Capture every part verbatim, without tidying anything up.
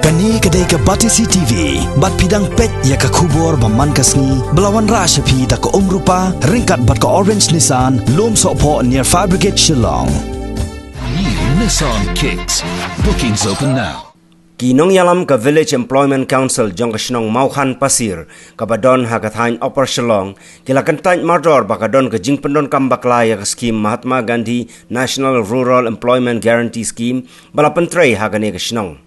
Kane ka dei ka Batesi T V, bad phi dang peit ïa ka khubor ba man ka sngi, ba la wanrah sha phi da ka Umrupa, ryngkat bad ka Orange Nissan, Lumsohphoh near Fire Brigade Shillong. New Nissan Kicks. Bookings open now. Ki nongïalam ka Village Employment Council jong ka shnong Mawkhan Pasir, kaba don ha ka thaiñ Upper Shillong, ki la kyntait mardor ba ka don ka jingpyndonkam bakla ïa ka skhim Mahatma Gandhi National Rural Employment Guarantee Scheme, ba la pyntrei ha kane ka shnong.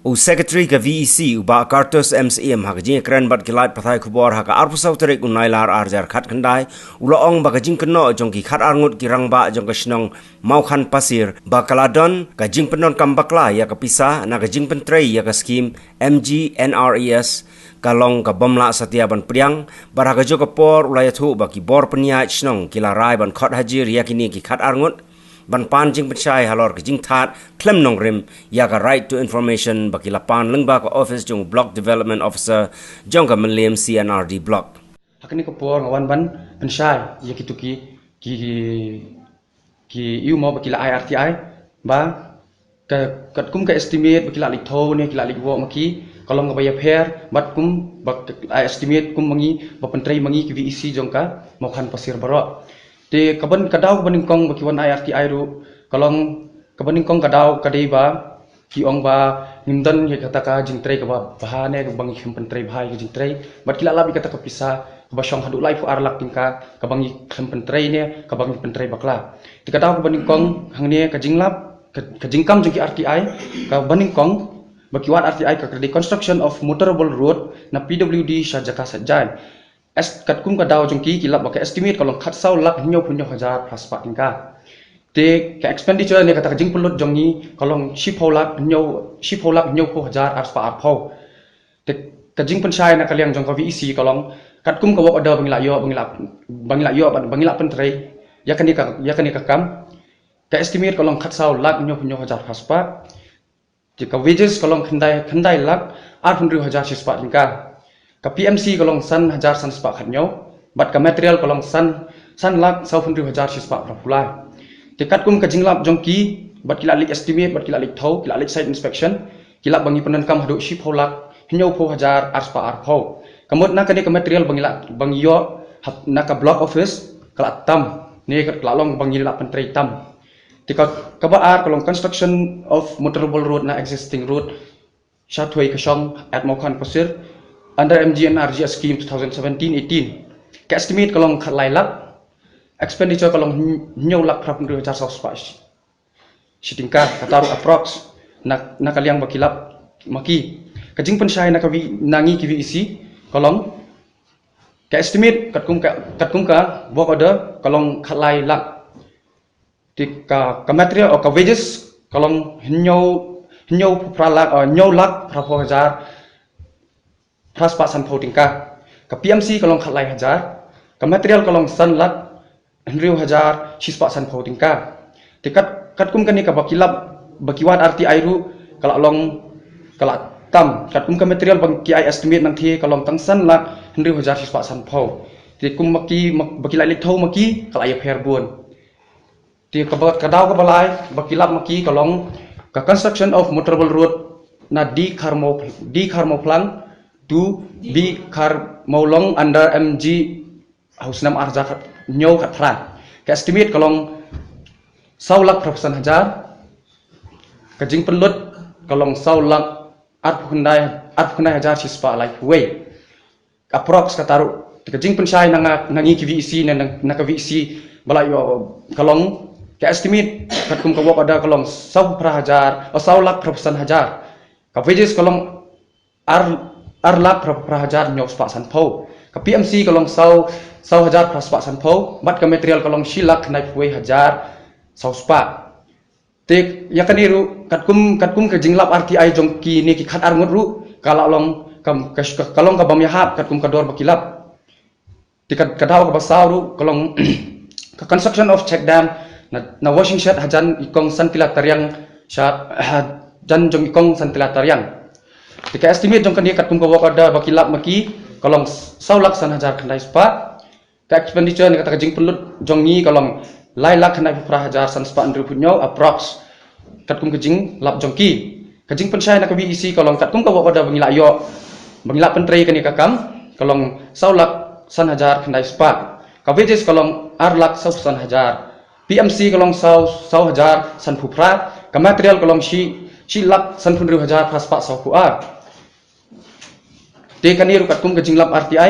U Secretary ka V E C, u Bah Kartus M Syiem, ha ka jingïakren bad ki lad pathai khubor ha ka arphew saw tarik u Nailar ar hajar khatkhyndai, u la ong ba ka jingkynnoh jong ki khatar ngut ki rangbah jong ka shnong Mawkhan Pasir, ba ka la don ka jingpyndonkam bakla ïa ka pisa na ka jingpyntrei ïa ka skhim M G N R E S, ka long ka bym lah satia ban pdiang, bad ha kajuh ka por u la ïathuh ba ki bor pynïaid shnong ki la rai ban khot hajir ïa kine ki khatar ngut, ban pan jingpynshai halor ka jingthad khlem nongrim ïa ka Right to Information ba ki la pan lyngba ka office jong u Block Development Officer jong ka Mylliem C and R D Block. Ha kane ka por nga wan ban pynshai ïa kitu ki, ki, ki, ki ïu mo ba ki la ai R T I, ba ka, katkum ka estimate ba ki la leit thoh ne ki la leit wok ma ki, ka long kaba ïapher, bad kum ba ka estimate kum ma ngi, ba pyntrei ma ngi ki V E C jong ka Mawkhan Pasir baroh. Te ka ban, ka daw kaba nyngkong ba ki wan ai R T I ruh, ka long, kaba nyngkong ka daw ka dei ba ki ong ba ngim don ïa kata ka jingtrei kaba bha ne kaba ngi khlem pyntrei bha ïa ka jingtrei. Bad ki la lap ïa kata ka pisa kaba shong haduh laiphew ar lak tyngka kaba ngi khlem pyntrei ne kaba ngi pyntrei bakla. Te ka daw kaba nyngkong hangne ka jinglap, ka, ka jingkam jong ki R T I, kaba nyngkong ba ki wad R T I ka dei construction of motorable road na P W D sha jaka Saitjaiñ. Es-, katkum ka daw jong ki, ki lap ba ka estimate ka long khatsaw lak hynñiewphew hynñiew hajar phra spah tyngka. Te ka expenditure ne kata ka jingpynlut jong ngi ka long shiphew lak hynñiew, shiphew lak hynñiewphew hajar ar spah arphew. Te ka jingpynshai na ka liang jong ka V E C ka long, katkum ka work order ba ngi la ïoh, ba ngi la, ba ngi la ïoh, ba, ba ngi la pyntrei ïa kane ka, ïa kane ka kam, ka estimate ka long khatsaw lak hynñiewphew hynñiew hajar phra spah. Te ka wages ka long khyndai, khyndai lak arphew hynriew hajar shispah tyngka. Ka P M C ka long san hajar san spah khathynñiew. Bad ka material ka long san, san lak sawphew hynriew hajar shispah phraphew lai. Te katkum ka jinglap jong ki, bad ki la leit estimate, bad ki la leit thoh, ki la leit site inspection, ki lap ba ngi pyndonkam haduh shiphew lak hynñiewphew hajar ar spah arphew. Ka mut na kane ka material ba ngi la, ba ngi ïoh, hap na ka block office, ka la tam. Ne ka la long ba ngi la pyntrei tam. Te ka, kaba ar ka long construction of motorable road na existing road sha Thuaikashong at Mawkhan Pasir under M G N R G S scheme two thousand seventeen eighteen. Ka estimate ka long khatlai lak, expenditure ka long hynñiew lak phraphew hynriew hajar saw spah shi, shi tyngka, kata ruh approx na, na ka liang ba ki lap ma ki. Ka jingpynshai na ka V-, na ngi ki V E C ka long, ka estimate katkum ka, katkum ka work order ka long khatlai lak. Te ka, ka material, oh, ka wages ka long hynñiew, hynñiewphew phra lak, oh, hynñiew lak phraphew hajar phra spah sanphew tyngka. Ka P M C ka long khatlai hajar. Ka material ka long san lak hynriew hajar shispah sanphew tyngka. Te kat, katkum kane kaba ki lap, ba ki wad R T I ruh ka la long, ka la tam. Katkum ka material ba ki ai estimate nangta ka long tang san lak hynriew hajar shispah sanphew. Te kum ma ki, ma, ba ki la leit thoh ma ki ka la ïapher bun. Te kaba, ka daw kaba lai ba ki lap ma ki ka long ka construction of motorable road na D Kharmo, D Kharmoplang to B Kharmolong under M G ha u snem ar hajar khathynñiew khatphra. Ka estimate ka long saw lak phraphew san hajar. Ka jingpynlut ka long saw lak arphew khyndai, arphew khyndai hajar shispah laiphew wei. Approx kata ruh. Te ka jingpynshai na nga, na ngi ki V E C ne na, na ka V E C ba la ïoh ka long, ka estimate katkum ka work order ka long sawphew phra hajar, oh, saw lak phraphew san hajar. Ka wages ka long ar, ar lak phraphew phra hajar hynñiew spah sanphew. Ka P M C ka long saw, saw hajar phra spah sanphew. Bad ka material ka long shi lak khyndaiphew wei hajar saw spah. Te ïa kane ruh katkum, katkum ka jinglap R T I jong kine ki khatar ngut ruh ka la long ka, ka, ka long ka bym ïahap katkum ka dor ba ki lap. Te ka, ka daw kaba saw ruh ka long ka construction of check dam na, na washing shed hajan i kong Santila Tariang sha, hajan jong i kong Santila Tariang. Te ka estimate jong kane katkum ka work order ba ki lap ma ki ka long saw lak san hajar khyndai spah. Ka expenditure ne kata ka jingpynlut jong ngi ka long lai lak khyndai phew phra hajar san spah hynriewphew hynñiew approx. Katkum ka jinglap jong ki. Ka jingpynshai na ka V E C ka long katkum ka work order ba ngi la ïoh, ba ngi la pyntrei kane ka kam, ka long saw lak san hajar khyndai spah. Ka wages ka long ar lak saw san hajar. P M C ka long saw, saw hajar san phew phra. Ka material ka long shi, shi lak san phew hynriew hajar phra spah saw phew ar. Te kane ruh katkum ka jinglap R T I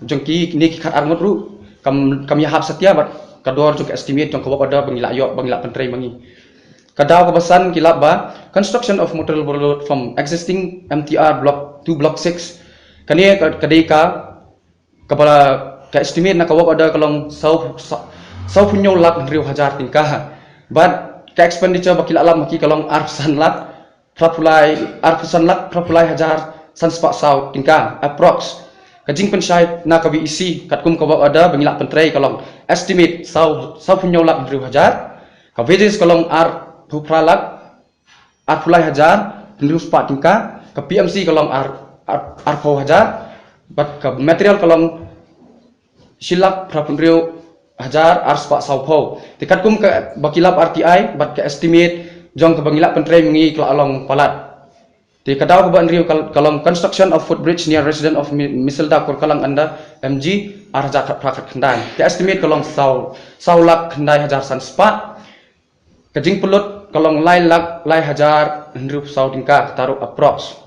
jong ki, kine ki khat ar ngut ruh kam, kam ïahap satia bad ka dor jong ka estimate jong ka work order ba ngi la ïoh, ba ngi la pyntrei ma ngi. Ka daw kaba san ki lap ba construction of motor overload from existing M T R block to block six. Kane ka, ka dei ka, kaba la, ka estimate na ka work order ka long saw, saw, saw phew hynñiew lak hynriew hajar tyngka. Bad ka expenditure ba ki la lap ma ki ka long ar phew san lak phra phew lai, ar phew san lak phra phew lai hajar san spah saw tyngka approx. Ka jingpynshai na ka V E C katkum ka work order ba ngi la pyntrei ka long estimate saw, saw phew hynñiew lak hynriew hajar. Ka wages ka long ar phew phra lak ar phew lai hajar hynriew spah tyngka. Ka P M C ka long ar, ar, ar phew hajar. Bad ka material ka long shi lak phra phew hynriew hajar ar spah saw phew. Te katkum kaba ki lap R T I bad ka estimate jong kaba ngi la pyntrei ma ngi ka la long palat. Te ka daw kaba hynriew ka, ka long construction of footbridge near resident of Mi-, Misilda Kurkalang under M G ar hajar khat phra khat khyndai. Te estimate ka long saw, saw lak khyndai hajar san spah. Ka jingpynlut ka long lai lak lai hajar hynriew phew saw tyngka, kata ruh approx.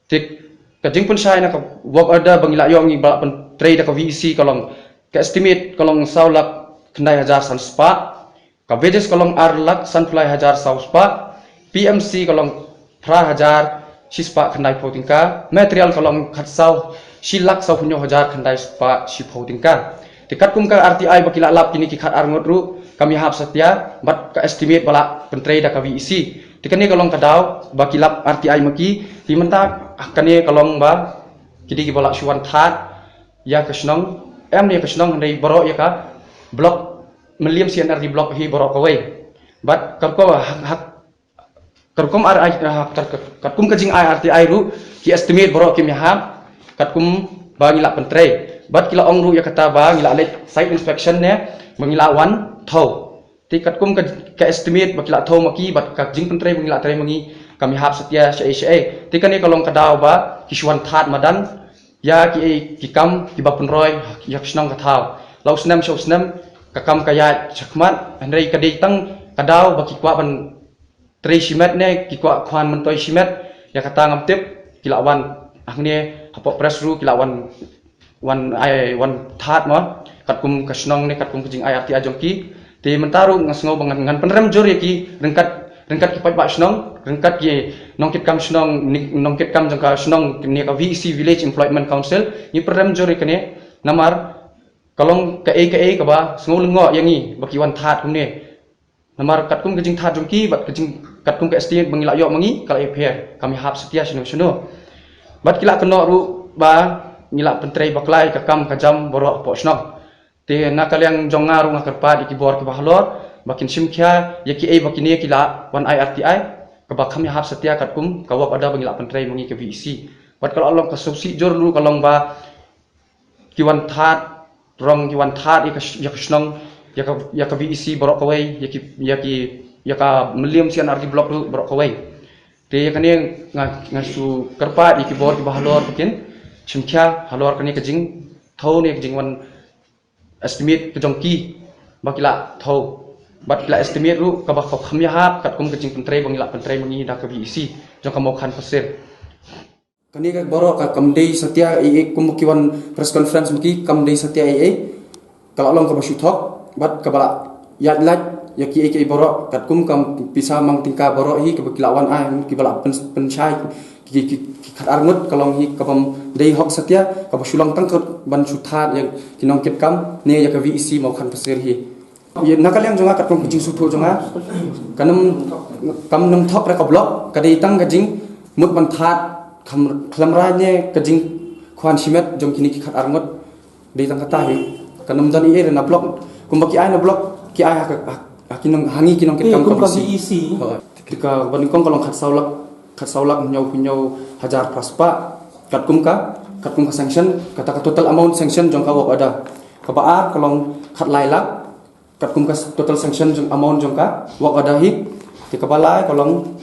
Te ka jingpynshai na ka work order ba ngi la ïoh, ngi ba la pyntrei da ka V E C ka long, ka estimate ka long saw lak khyndai hajar san spah. Ka wages ka long ar lak san phew lai hajar saw spah. P M C ka long phra hajar shi spah khyndai phew tyngka. Material ka long khatsaw, shi lak saw phew hynñiew hajar khyndai spah shi phew tyngka. Te katkum ka R T I ba ki la lap kine ki khat ar ngut ruh kam ïahap satia bad ka estimate ba la pyntrei da ka V E C. Te kane ka long ka daw ba ki lap R T I ma ki. Te mynta kane ka long ba ki dei kiba la shu wan thad ïa ka shnong, em ne ïa ka shnong, hynrei baroh ïa ka block, Mylliem C and R D block hi baroh kawei. Bad katkum ha, ha, katkum R I, ha, kat-, kat-, katkum ka jingai R T I ruh ki estimate baroh kim ïahap katkum ba ngi la pyntrei. Bad ki la ong ruh ïa kata ba ngi la leit site inspection ne ba ngi la wan thew. Te katkum ka, ka estimate ba ki la thew ma ki bad ka jingpyntrei ba ngi la trei ma ngi kam ïahap satia shaei shaei. Te kane ka long ka daw ba ki shu wan thad madan ïa kiei ki kam kiba pynroi ïa ka shnong ka thaw. La u snem sha u snem ka kam ka ïaid shakhmat, hynrei ka dei tang ka daw ba ki kwah ban trei shimet ne ki kwah khwan myntoi shimet, ïa kata ngam tip. Ki la wan hangne hapoh press ruh ki la wan, wan ai, wan thad mo katkum ka shnong ne katkum ka jingai R T I jong ki. Te mynta ruh nga sngew ba ngan, ngan pynrem jur ïa ki ryngkat, ryngkat ki paidbah shnong, ryngkat ki nongkitkam shnong, ni-, nongkitkam jong ka shnong ne ka V E C, Village Employment Council, ngi pynrem jur ïa kane namar ka long kaei kaei kaba sngew lyngngoh ïa ngi ba ki wan thad kumne. Namar katkum ka jingthad jong ki bad ka jing, katkum ka estimate ba ngi la ïoh ma ngi ka la ïapher, kam ïahap satia shano shano. Bad ki la kynnoh ruh ba ngi la pyntrei bakla ïa ka kam ka jam baroh hapoh shnong. Te na ka liang jong nga ruh nga kyrpad ïa ki bor kiba halor ba kin shim khia ïa kiei ba kine ki la wan ai R T I kaba kham ïahap satia katkum ka work order ba ngi la pyntrei ma ngi ka V E C. Bad ka la long ka sngewsih jur ruh ka long ba ki wan thad rong, ki wan thad ïa ka sh-, ïa ka shnong, ïa ka, ïa ka V E C baroh kawei, ïa ki, ïa ki, ïa ka Mylliem C and R D block ruh baroh kawei. Te ïa kane nga, nga shu kyrpad ïa ki bor kiba halor ba kin shim khia halor kane ka jingthew ne ka jingwan estimate ka jong ki ba ki la thew. Bad ki la estimate ruh kaba kham ïahap katkum ka jingpyntrei ba ngi la pyntrei ma ngi da ka V E C jong ka Mawkhan Pasir. Kane ka baroh ka kam dei satia ei ei, kum ki wan press conference ma ki, kam dei satia ei ei. Ka la long kaba shu thok bad kaba la ïaid lait ïa kiei kiei baroh katkum ka pisa mang tyngka baroh hi kaba ki la wan ai, kiba la pyn-, pynshai ki, ki, ki khat ar ngut, ka long hi kabym dei hok satia, kaba shu long tang ka ban shu thad ïa ki nongkitkam ne ïa ka V E C Mawkhan Pasir hi. Ïa, na ka liang jong nga katkum ka jingsngewthuh jong nga, kam nym, kam nym thok re ka block, ka dei tang ka jingmut ban thad khlem, khlem roi ne ka jingkhwan shimet jong kine ki khat ar ngut. Dei tang kata hi, kam nym don ei ei re na block. Kumba ki ai na block, ki ai ha ka, ha, ha ki nong, ha ngi ki nongkitkam ka V E C. Hooid. Te kaba nyngkong ka long khatsaw lak, khatsaw lak hynñiew, hynñiew hajar phra spah. Katkum ka, katkum ka sanction, kata ka total amount sanction jong ka work order. Kaba ar ka long khatlai lak, katkum ka total sanction jong amount jong ka work order hi. Te kaba lai ka long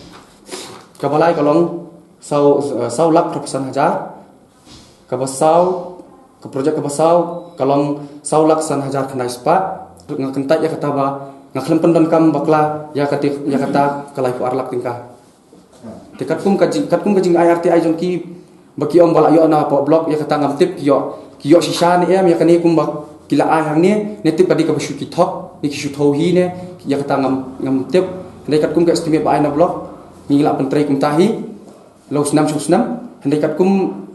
Kaba lai ka long saw, eh, saw lak arphew san hajar. Kaba saw, ka project kaba saw ka long saw lak san hajar khyndai spah. Nga kyntait ïa kata ba nga khlem pyndonkam bakla ïa kata, ïa kata ka laiphew ar lak tyngka. Te katkum ka jing, katkum ka jingai R T I jong ki, ba ki ong ba la ïoh na hapoh block, ïa kata ngam tip ki ïoh, ki ïoh shisha ne em, ïa kane kumba ki la ai hangne, ne tip ka dei kaba shu ki thok ne ki shu thew hi ne, ïa kata ngam, ngam tip. Hynrei katkum ka estimate ba ai na block, ngi la pyntrei kumta hi la u snem sha u snem. Hynrei katkum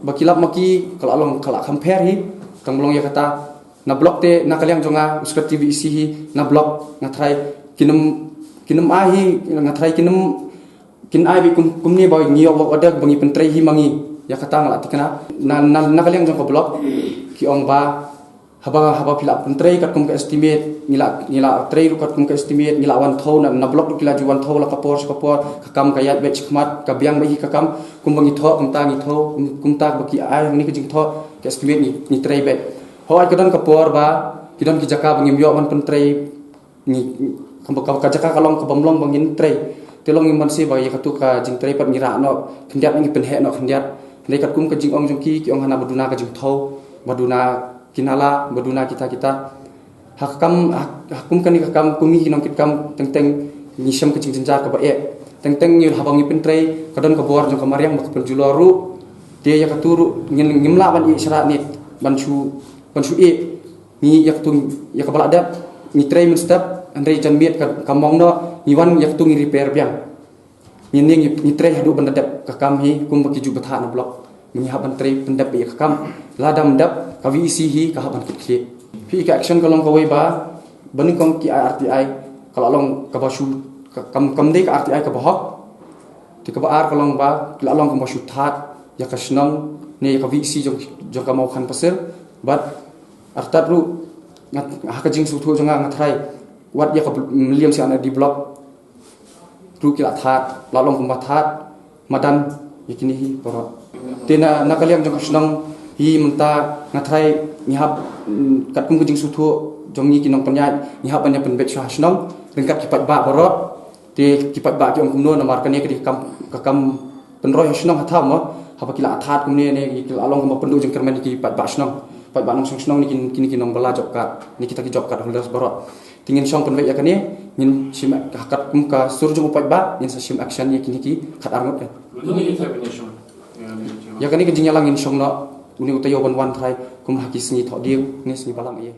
ba ki lap ma ki, ka la long, ka la kham pher hi. Tang ba long ïa kata, na block te, na ka liang jong nga u Secretary V E C hi, na block nga tharai kin ym, kin ym ai hi, nga tharai kin ym, kin ai beit kum, kumne ba ngi ïoh work order ba ngi pyntrei hi ma ngi. Ïa kata nga la thikna. Na, na, na ka liang jong ka block, ki ong ba haba, haba phi la pyntrei katkum ka estimate, ngi la, ngi la trei ruh katkum ka estimate, ngi la wan thew, na, na block ruh ki la ju wan thew la ka por sha ka por, ka kam ka ïaid beit shakhmat, ka biang beit hi ka kam. Kumba ngi thoh kumta ngi thew, kum, kumta ba ki ai hangne ka jingthoh, ka estimate ngi, ngi trei beit. Hooid, ka don ka por ba ki don ki jaka ba ngim ïoh ban pyntrei, ngi, ka, ka, ka jaka ka long kaba ym long ba ngin trei. Te long ngim banse ba ïa katu ka jingtrei pat ngi rah noh khyndiat, ngi pynheh noh khyndiat. Hynrei katkum ka jingong jong ki, ki ong hana ba duna ka jingthew, ba duna ki nala, ba duna kita kita. Ha ka kam, ha, ha kum kane ka kam, kum ngi ki nongkitkam, teng teng ngi shem ka jingjynjar kaba eh. Teng teng ngi, haba ngi pyntrei, ka don ka bor jong ka mariang ba ka pynjulor ruh. Te ïa katu ruh ngin, ngim lah ban ïeh shrah ne ban shu, ban shu ïeh. Ngi ïa katu, ïa kaba la dep, ngi trei mynstep, hynrei janmiet ka, ka mong noh, ngi wan ïa katu ngi repair biang. Ngi, ngi, ngi trei haduh ban da dep ka kam hi, kumba ki ju bthah na block. Ngi hap ban trei pyndep ïa ka kam. Lada ym dep, ka V E C hi ka hap ban kit khlieh. Phi, ka action ka long kawei ba, ba nyngkong ki R T I, ka la long kaba shu, ka, kam, kam dei ka R T I kaba hok. Te kaba ar ka long ba, ki la long kumba shu thad ïa ka shnong ne ïa ka V E C jong, jong ka Mawkhan Pasir. Bad artat ruh, nga, ha ka jingsngewthuh jong nga, nga tharai, wat ïa ka bl-, Mylliem C and RD block ruh ki la thad, la long kumba thad madan ïa kine hi baroh. Te na, na ka liang jong ka shnong hi mynta, nga tharai ngi hap, mm, katkum ka jingsngewthuh jong ngi ki nongpynïaid, ngi hap ban ïa pynbeit shuwa ha shnong ryngkat ki paidbah baroh. Te ki paidbah ki ong kumno, namar kane ka dei ka kam, ka kam pynroi ha shnong ha thaw mo. Haba ki la thad kumne ne, ki la long kumba pynduh jingkyrmen ki paidbah shnong, paidbah nongshong shnong ne, kin, kine ki nongbylla job card ne, kita ki job card holders baroh. Te ngin shong pynbeit ïa kane, ngin shim, ha katkum ka sur jong u paidbah, ngin sa shim action ïa kine ki khatar ngut eh. Ïa kane ka jingïalang ngin shong noh, une u taïew ban wan tharai, kum ha ki sngi Thohdieng ne sngi Balang eh.